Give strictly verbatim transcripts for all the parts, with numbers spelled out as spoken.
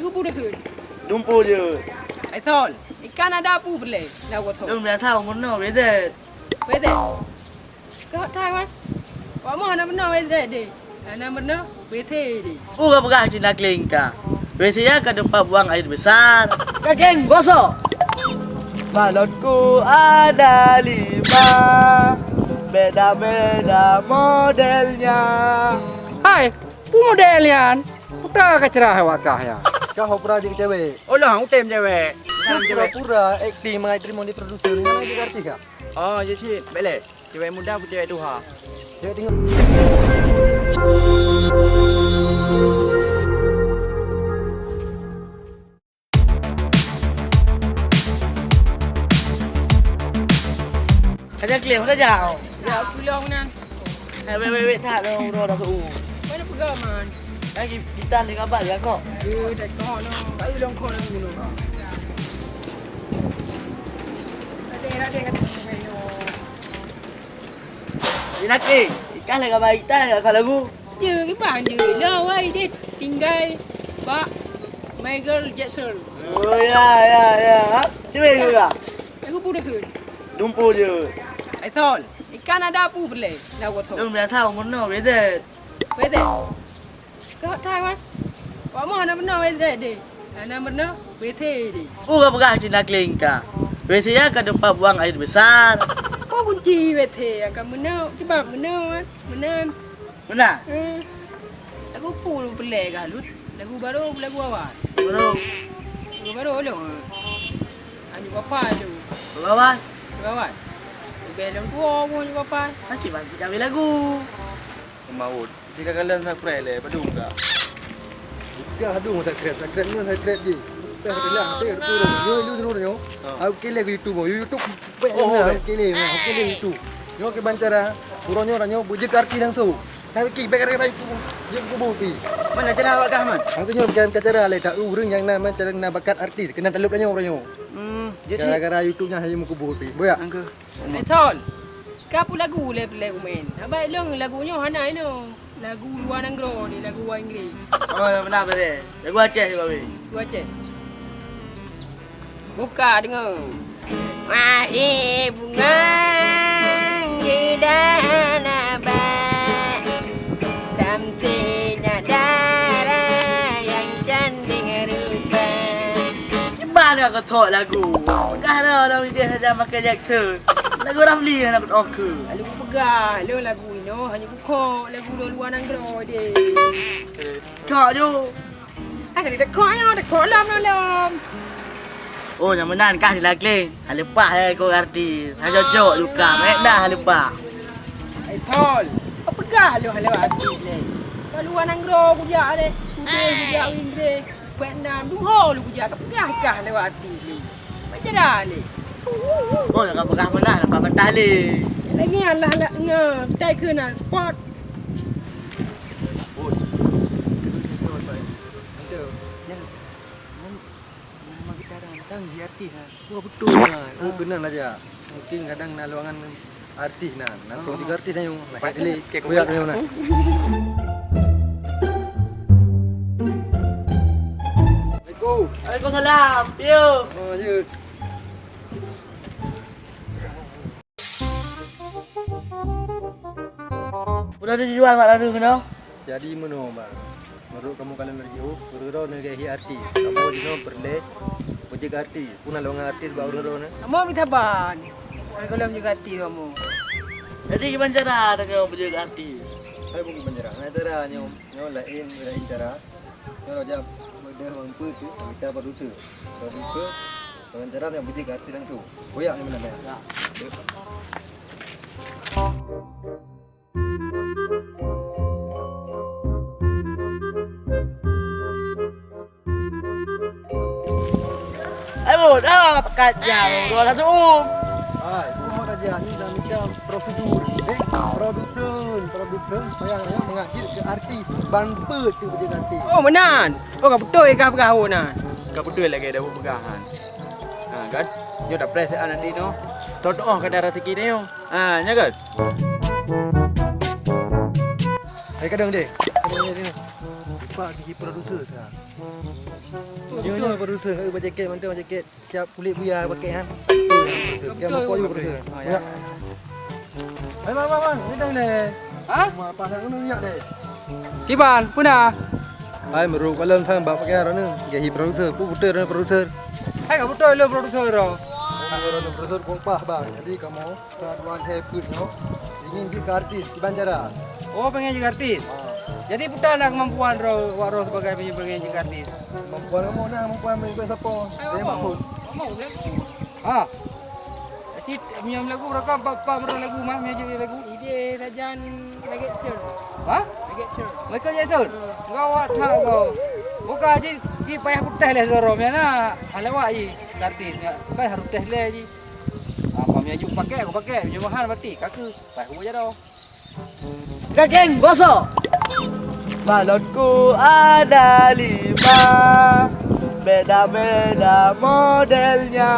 Peue deukheun? Dumpeue jeuet. Ai Sol, ikan ada peue peureulèe? Na gosong. Dum biasa umur no, bezet. Bezet. Kau tak, man? Wak moh hana peunoh bezet deh. Hana peunoh, bezet deh. Peue ka peugah Cina Kling ka? Bezet nyan ka teumpat buang air besar. Ka Kling, gosok. Balonku ada lima, beda-beda modelnya. Hai, peue model nyan? Peue ka cerah awak kah nyan? Kah opera jeuet cewek. Oh, lah, utem cewek. Utem cewek. Pura-pura akting mangat teurimong di produser. Hana jeuet artis kah? Oh, ya cit. Bèk lé. Cewek muda peue cewek tuha? Cewek tengok. Ka jak lé, ka jak. Ya, pulang nan. Eh, wait, wait, wait, that, dah, dah, dah, uh. Mana peugah, man? Lagi kita ni kabar ya kok. Eh, dah kau no. Baru dong kau dulu. Ada, ada, ada. Inaki, ikan lagi baik, kita lagi lagu. Je, kiban je. Lah, wai deh. Tinggai bak Michael Jackson. Oh, ya, ya, ya. Cuba juga. Lagu peue deukheun? Dumpeue jeuet. Ai Sol, ikan ada peue peureulèe? Na gosong. Dum biasa umur no, bezet. Bezet. Kau tak, man? Wak moh hana peunoh bezet deh. Hana peunoh, bezet deh. Peue ka peugah Cina Kling ka? Bezet nyan ka teumpat buang air besar. Peue kunci bezet nyang ka meunoh, kiban meunoh, man? Meunan. Meunan? Eh. Lagu peue peureulèe kah, Lut? Lagu barô, lagu awai? Barô. Lagu barô lôn. Anyoe gapa tu. Lagu awai? Lagu awai. Leubeh lôn tuwo pun anyoe gapa. Aki banci kawé lagu. Maut. Jika kalian subscribe lé, padum ka? Bukan padum subscribe, subscribe nyoe subscribe jih. Bukan kalian, tapi turun. Nyoe lu turun nyoe. Ha. Aku kele ke YouTube, YouTube. Oh, oh, oke. Aku kele, aku kele YouTube. Nyoe ke bancara, turun nyoe, nyoe, bujik arti langsung. Tapi ki, baik gara-gara YouTube. Dia kubu pi. Mana cara awak kah, man? Aku nyoe bukan cara lé, tak ureueng nyang na, man, cara na bakat artis. Kena talup nyoe, nyoe. Hmm, jadi gara-gara YouTube nyan hanya mukubu pi. Boya. Angka. Eh, Sol, ka peue lagu lé peureulèe kumén? Haba lôn lagu nyoe hana inoe. Lagu luwa nanggroe ni, lagu luwa Inggris. Oh, beuna, beuna. Lagu Aceh juga, weh. Lagu Aceh. Buka deungö. Wahé bunga geudan abang, tamsé nyak dara nyang cantik rupa. Kiban ka keuthok lagu. Peugah dah, dah mideh saja Michael Jackson. Lagu Ramli hana peunoh keu. Lalu kupeugah, lôn lagu inoe hanya kukhok, lagu lôn luwa nanggroe deh. Khok ju. Hana teukhok nyoe, teukhok lom, lom, lom. Oh, nyang meunan kah silakling. Haleupah hai ko artis. Hana cocok ju ka. Mek dah haleupah. Hai Thol, peugah lôn haleupah artis lé. Ka luwa nanggroe kujak lé. Kudeh kujak Inggris. Vietnam, dum ho lôn kujak, ka peugah kah lewat artis lôn. Mak jada lé. Oh, ka peugah meulah, ka patah lé. Lagi alah, alah, nyoe, tai keunan spot. Oh, keunan spot, Pak. Itu, nyan, nyan, nama kita orang, kan, artis, ha. Wah, betul, ha. Oh, keunan aja. Mungkin kadang na luangan artis na, langsung tiga artis na yung, nak klik, kuyak na. Assalamualaikum. Waalaikumsalam. Yo. Oh, yo. Udah dijual mak lalu kena? Jadi meunoe, Bang. Meunurot kamoe kalon lagèe jiôh, ureueng droe neugèt hi artis. Kamoe jinoe peureulèe beujeuet artis. Peue na lôn ngon artis bak ureueng droe nyoe? Kamoe mita ban. Ureueng droe beujeuet artis kamoe. Jadi kiban cara tanyoe beujeuet artis? Hai bukan kiban cara. Nah, cara nyoe, nyoe laén, laén cara. Nyoe raja beudeuh mampu tu, kita produser. Produser, dengan cara nyoe beujeuet artis langsung. Koyak ni mana, ya? Ya. Ayo, dah pakat jam, dua ratus um. Hai, cuma raja ni dah macam prosedur. Eh, produsen, produsen, payah ya, mengajil ke artis. Ban peuet tu beujeuet artis. Oh, meunan. Oh, ka beutôi ka peugah awak nyan. Ka beutôi lagèe dah peugah nyan. Ha, kan? Nyoe dah press ah nanti noh. Toh-toh ka ada rezeki dia nyoe. Ha, nya kan? Hai kadang deh. Kadang deh. Lupa gigi produser sa. Nyoe, nyoe produser, ka bak jaket, mantong bak jaket. Siap kulit buya pakai, han. Siap mokok juga produser. Oh, ya. Hai, bang, bang, bang. Ni dah ni. Ha? Cuma pas nak kena lihat deh. Kiban, puna? Hai, meuruk malam sang bak pakai arah ni. Gahi produser, pu putar ni produser. Hai, ka beutôi lôn produser tu. Produser kompah, bang. Jadi kamu Ka dua lhèe peuet nyoe, ingin jeuet keu artis, kiban cara? Oh, pengen jeuet keu artis? Ha. Jadi, peue na keumampuan droe, awak droe sibagai pengen jeuet keu artis? Keumampuan kamoe na, keumampuan main band sapo? Ayo, eh, Mahfud. Ngomong lagu. Ha. Cit, meunyoe lagu, rakam pat, pat meureuh lagu mah, meunyoe jeuet lagu? Ide Rajan Lagèe Sir. Ha? Lagèe Sir. Michael Jackson? Hmm. Gawat that kau. Bukan, cit, cit payah kutéh lé sidroe, meunyoe na, ah, lewat jih keu artis, kan harus tes lé jih. Apa meunyoe jeuet pakai, aku pakai. Meunyoe mahal, berarti ka keu. Pakai aku buat jaroe. Daging bosok. Balonku ada lima, beda-beda modelnya.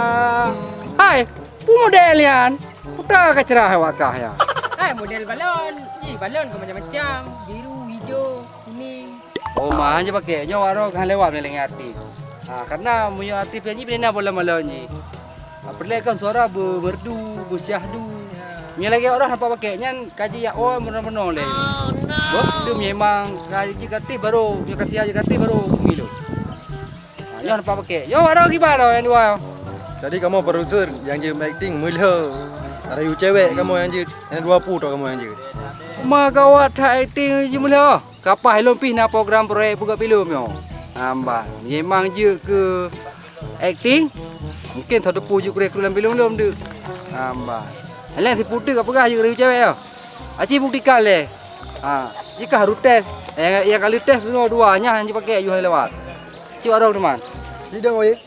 Hai, peue model nyan? Peue ka cerah awak kah nyan? Hai, model balon. Ih, balon ka macam-macam. Biru, hijau, kuning. Oh, ma, hana pakai. Nyoe warong hana lewat meunyoe lagèe artis. Ha, karena meunyoe artis nyan jih pih na balon-balon jih. Ha, peureulèe kan suara be-, merdu, besyahdu. Ya. Meunyoe lagèe orang hana pakai nyan ka jijak oh meunoe-meunoe lé. Boh, tu memang ka jeuet keu artis baru, meunyoe ka siap jeuet keu artis baru milu. Ha, nyoe hana pakai. Nyoe warong kiban nyoe nyang dua. Jadi kamoe produser nyang jeuet akting meulhö. Rayu cewek kamoe nyang jeuet, nyang dua pu tok kamoe nyang jeuet. Ma gawat that akting jeuet meulhö. Kapah lom pih na program proyek peugöt filem nyoe. Hamba, memang jeuet keu akting. Mungkin sateupeu jeuet kureh-kureh lam filem lom deuh. Hamba. Laén siputeuk ka peugah jeuet keu cewek nyoe. Aci buktikan lé. Ha, jika harus tes. Nyang, nyang kali tes bunoe dua, nyan hana jipakai, jeuet lewat. Cit warong teuma. Sidang weh.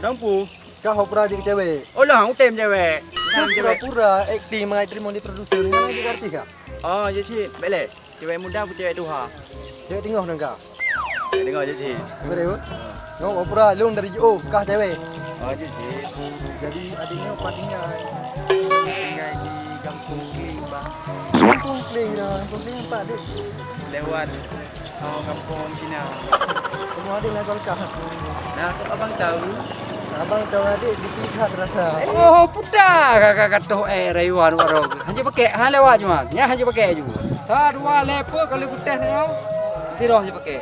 Dang pu. Kah opera jeuet keu cewek. Oh lah, utem cewek. Pura-pura akting mangat teurimong lé produser. Nyan jeuet keu artis kah? Oh, jeuet cit. Bèk lé. Cewek muda pun cewek tuha. Cewek teungoh nangka. Cewek teungoh je cit. Betul. Nyoe opera lôn dari J O, kah cewek. Oh, je cit. Jadi adiknya pat tinggai. Tinggai di Gampông Kling, bang. Gampông Kling dah, Gampông Kling empat dek. Lewat, oh, Gampông Cina. Semua ada lah kau kah. Nah, kok abang tahu? Abang tahu adik di pihak rasa. Oh, puta kakak katoh eh rayuan warong. Hanjeuet pakai, ha lewat cuma. Nya hanjeuet pakai ju. Sa dua lepe kali kutéh nyoe. Tiroh je pakai.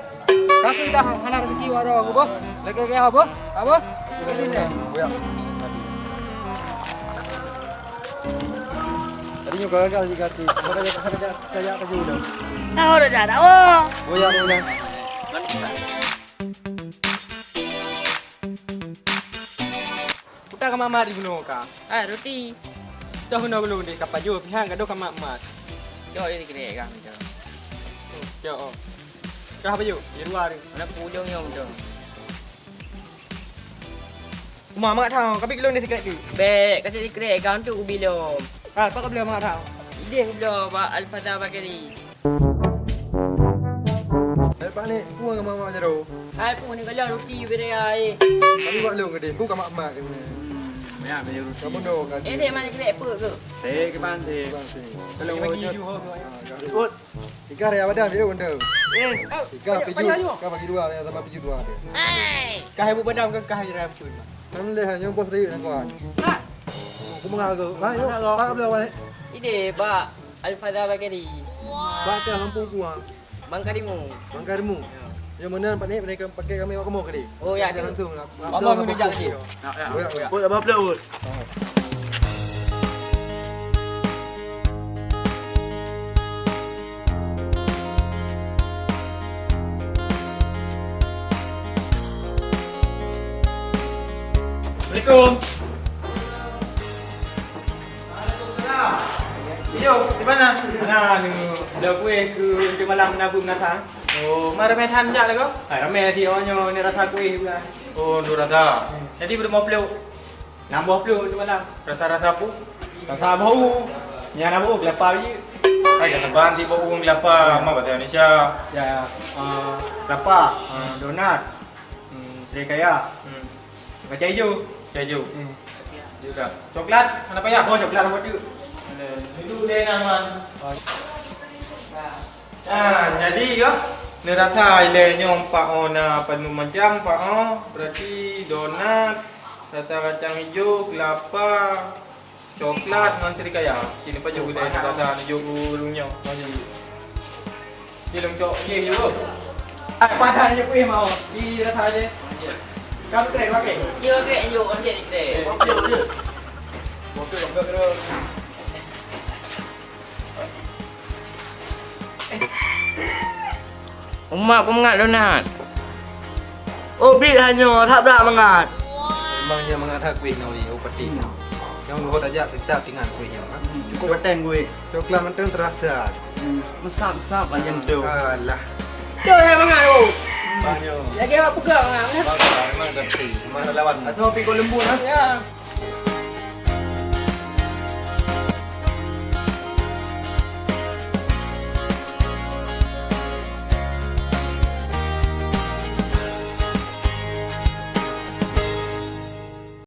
Tapi dah hana rezeki warong boh. Lagi ke apa? Apa? Ini ni. Ya. Tadi nyoe gagal je kaki. Maka dia kena kena kena kena dah. Tahu dah dah. Oh. Oh ya, udah. Puta ka mat-mat di bunoe ka. Ah, roti. Dah bunoe belum deh, ka pajoh pihak gadoh ka mat-mat. Cok, ini kena kan. Cok, oh. Kah pajoh, di luar ni. Mana pujung nyong tu? Uma mak thang, ka pi keu lôn deh sikrek tu. Bèk, ka sikrek ka untuk ubi lom. Ah, apa ka beli mak thang? Ideh ubi lom, Pak Alfada Bakari. Eh, Pak Nik, peue ngon mama jaroe? Hai, peue ni galak roti beri ai. Tapi wak lôn gede, peue ka mak-mak ke mana? Hmm, ya, beri roti. Kamu dong kan? Eh, dek, mana kedek peue ke? Dek, ke pantai. Kalau bagi juho. Ikan raya badan dia pun tu. Eh, ikan piju, ikan bagi dua, yang sama piju dua dia. Kah ibu badan ke kah raya pun? Kan leh hanya bos raya nak kuat. Aku mengaku. Ayo, tak boleh balik. Ide, Pak. Alfada Bakari. Bak ka kampung ku, ha? Bangkarimu. Bangkarimu? Ya. Yang mana nampak ni, mereka pakai kami awak kamu kali? Oh, ya, tu. Langsung lah. Abang pun bijak tadi. Ya, ya. Oh, ya, oh, ya. Oh, tak apa-apa, Ul. Assalamualaikum. Iyo, di mana? Mana ni? Ada kuih ke untuk malam menabuh menasang. Oh, ma ramai that jak lagu? Ah, ramai sih, oh, nyo, ni rasa kuih juga. Oh, dua rasa. Hmm. Jadi, berapa puluh? Enam puluh untuk malam. Rasa-rasa apa? Rasa bau. Yang nak bau, kelapa je. Hai, kata bang, di bau kelapa. Ma bahasa Indonesia? Ya, ah, kelapa, ah, donat, hmm, serai kaya. Hmm. Kacang ijo. Kacang ijo. Hmm. Juga. Coklat, mana payah? Oh, coklat sama tu. Dulu deh, Naman. Oh. Ah, jadi ke? Neurasa ilée nyoe empat oh na penuh macam empat oh, berarti donat, rasa kacang ijo, kelapa, coklat ngon serikaya. Cina pajoh gulai neurasa neujok ureueng nyoe. Cina cok ye yo. Ai pada neujok kuih mau. Di rasa aja. Kamu keren pakai. Yo keren yo, anjir ni keren. Kopi kopi terus. Umak peumangat donat. Oh, bit hanyoe, that brat mangat. Memang nyan mangat that kueh nyoe, oh, peti. Hmm. Nyang luhot aja kita tinggal kueh nyoe, ha? Hmm, cukup paten kueh. Coklat mantong terasa. Hmm, mesap-mesap macam tu. Alah. Tu yang mangat tu. Banyak. Lagi awak pegang mangat. Bangsa, memang ganti. Memang lawan. Atau api kau lembut, ha? Ya.